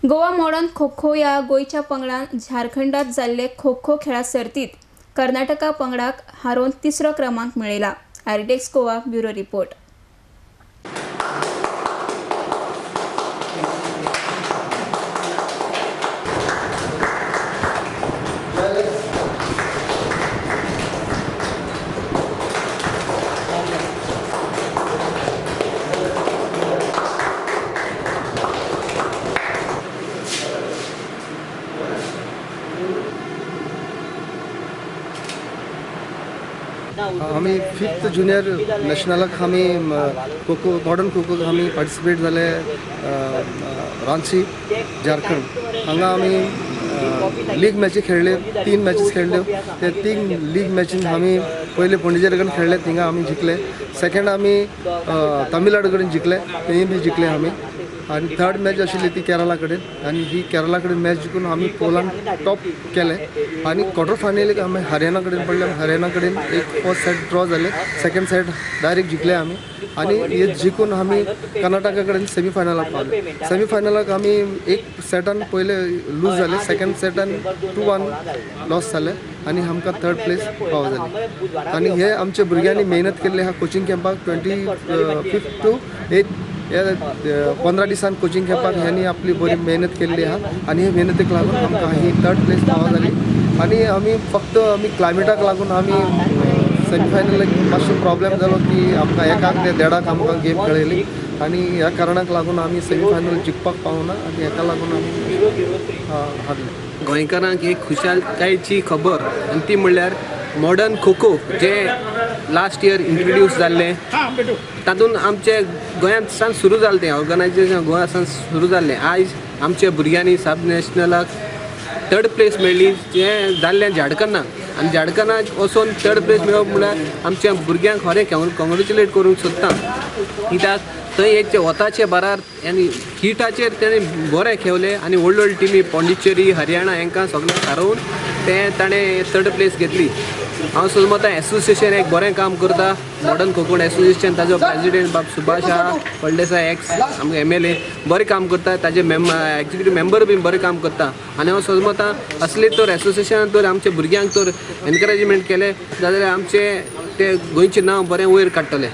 Goa modern kho kho ह्या गोंयच्या पंगडान झारखंडात जाल्ले खो खो खेळा सर्तीत कर्नाटका पंगडाक हारोवन तिसरो क्रमांक मेळयला. RDX Goa bureau report. आमी फिफ्थ ज्युनियर नॅशनलाक आमी खो खो मॉडर्न खो खोक आमी पार्टिसिपेट जाले रांची झारखंड. हांगा आमी लीग मॅची खेळ्ळे, 3 मॅचीस खेळ्ळ्यो. ते 3 लीग मॅचीन आमी पयले पोंडिचेरी कडेन खेळ्ळे, थिंगा आमी जिखले. सेकंड आमी तमिळनाडू कडेन जिखले, थंय बी जिखले आमी. आनी थर्ड मॅच आशिल्ली ती केरला कडेन, आनी ही केरला कडेन मॅच जिखून आमी पोलान टॉप केले. आनी क्वॉर्टर फायनलीक आमी हरियाणा कडेन पडले. हरियाणा कडेन एक फर्स्ट सेट ड्रॉ जाले, सेकंड सेट डायरेक्ट जिखले आमी. आनी हे जिखून आमी कर्नाटका कडेन सेमीफायनलाक पावले. सेमीफायनलाक आमी एक सेटान पयले लूज जाले, सेकंड सेटान 2-1 लॉस जाले आनी आमकां थर्ड प्लेस फावो जाली. आनी हे आमच्या भुरग्यांनी मेहनत केल्ली आहा कोचिंग कॅम्पाक 25 to 8 ह्या 15 दिसान कोचिंग कॅम्पाक ह्यांनी आपली बरी मेहनत केल्ली आहा. आनी हे मेहनतीक लागून आमकां ही थर्ड प्लेस फावो जाली. आनी आमी फक्त आमी क्लायमेटाक लागून आमी सेमीफायनलाक मातसो प्रॉब्लेम जालो की आमकां 1 ते 1.5 आमकां गेम खेळयली आनी ह्या कारणाक लागून आमी सेमीफायनल जिखपाक पावना आनी हेका लागून आमी हारले. गोंयकारांक एक खुशालकायेची खबर आनी ती म्हणल्यार मॉडर्न खो खो जे लास्ट इयर इंट्रोड्यूस जाल्लें तातूंत आमचे गोंयांत सावन सुरू जालें तें ऑर्गनायजेशन गोंया सावन सुरू जाल्लें. आयज आमच्या भुरग्यांनी सब नॅशनलाक थर्ड प्लेस मेळ्ळी, जें जाल्लें झारखंडाक. आनी झारखंडाक वचून थर्ड प्लेस मेळप म्हणल्यार आमच्या भुरग्यांक खरें कॉंग्रेच्युलेट करूंक सोदता. कित्याक थंय एक वताचे बारार आनी हिटाचेर तेणें बरें खेळले आनी व्हडली व्हडली टिमी पोंडिचेरी हरियाणा हांकां सगळें हारोवन तें ताणें थर्ड प्लेस घेतली. हांव समजता एसोसिएशन एक बरें काम करता, मॉडर्न खो खो एसोसिएशन, ताजो प्रेसिडेंट बाब सुभाष फळदेसाय एक्स आमकां MLA बरें काम करता, ताजे एक्झिक्युटीव मेंबर बी बरें काम करता. आनी हांव समजता असले तर एसोसिएशनान तर आमच्या भुरग्यांक तर एनकरेजमेंट केलें जाल्यार आमचें ते गोंयचें नांव बरें वयर काडटलें.